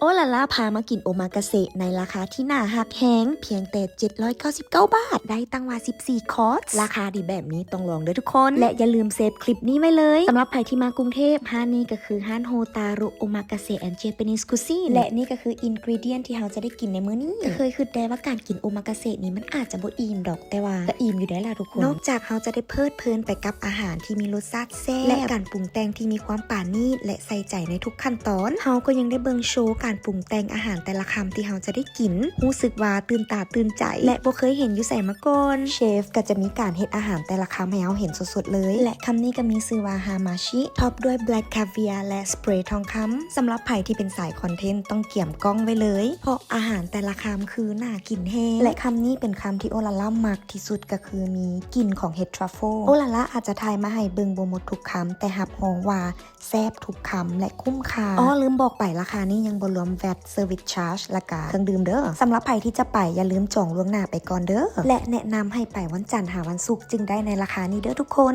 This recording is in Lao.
ໂອລາລາພາມາກິນໂອມາກາເຊະໃນລາຄາທີ່ໜ້າຮັກແຮງ ພຽງແຕ່ເຈັດຮ້ອຍເກົ້າສິບເກົ້າບາດ ໄດ້ຕັ້ງວ່າສິບສີ່ຄອດ ລາຄາດີແບບນີ້ຕ້ອງລອງເດີທຸກຄົນ ແລະຢ່າລືມເຊບຄລິບນີ້ໄວ້ເລີຍ. ສຳລັບໃຜທີ່ມາກຸງເທບ ຮ້ານນີ້ກໍຄືຮ້ານໂຮຕາໂຣໂອມາກາເຊະແອນເຈແປນີສຄູຊີນ ແລະນີ້ກໍຄືອິນກຣີດຽນທີ່ເຮົາຈະໄດ້ກິນໃນມື້ນີ້. ກໍເຄີຍຄິດແດ່ວ່າການກິນໂອມາກາເຊະນີ້ມັນອາດຈະບໍ່ອີ່ມດອກ ແຕ່ວ່າກໍອີ່ມຢູ່ໄດ໋ລະທຸກຄົນ. ນອກຈາກເຮົາຈະໄດ້ເພີດເພີນໄປກັບອາຫານທີ່ມີລົດຊາດ ແຊບ ແລະການປຸງແຕ່ງທີ່ມີຄວາມປານີດ ແລະໃສ່ໃຈໃນທຸກຂັ້ນຕອນ. ເຮົາກໍຍັງໄດ້ເບິ່ງໂຊການປຸງແຕ່ງອາຫານແຕ່ລະຄຳທີ່ເຮົາຈະໄດ້ກິນ ຮູ້ສຶກວ່າຕື່ນຕາຕື່ນໃຈ ແລະບໍ່ເຄີຍເຫັນຢູ່ໃສມາກ່ອນ. ເຊຟກໍຈະມີການເຮັດອາຫານແຕ່ລະຄຳໃຫ້ເຮົາເຫັນສົດໆເລີຍ ແລະຄຳນີ້ກໍມີຊື່ວ່າຮາມາຊິ ທັອບດ້ວຍແບລັກຄາເວຍ ແລະສະເປຣທອງຄຳ. ສຳລັບໃຜທີ່ເປັນສາຍຄອນເທັນຕ້ອງກຽມກ້ອງໄວ້ເລີຍ ເພາະອາຫານແຕ່ລະຄຳຄືໜ້າກິນແຮງ ແລະຄຳນີ້ເປັນຄຳທີ່ໂອລາລາມັກ ທີ່ສຸດກໍຄືມີກິ່ນຂອງເຫັດທຣັບເຟິລ. ໂອລາລາອາດຈະຖ່າຍມາໃຫ້ເບິ່ງບໍ່ໝົດທຸກຄຳ ແຕ່ຮັບຮອງວ່າແຊບທຸກຄຳ ແລະຄຸ້ມຄ່າ. ອໍ ລືມບອກໄປ ລາຄານີ້ຍັງບໍ່ລວມແວັດ ເຊີວິສຊາດ ແລະກະເຄື່ອງດື່ມເດີ. ສຳລັບໃຜທີ່ຈະໄປ ຢ່າລືມຈອງລ່ວງໜ້າໄປກ່ອນເດີ ແລະແນະນຳໃຫ້ໄປວັນຈັນຫາວັນສຸກ ຈຶ່ງໄດ້ໃນລາຄານີ້ເດີທຸກຄົນ.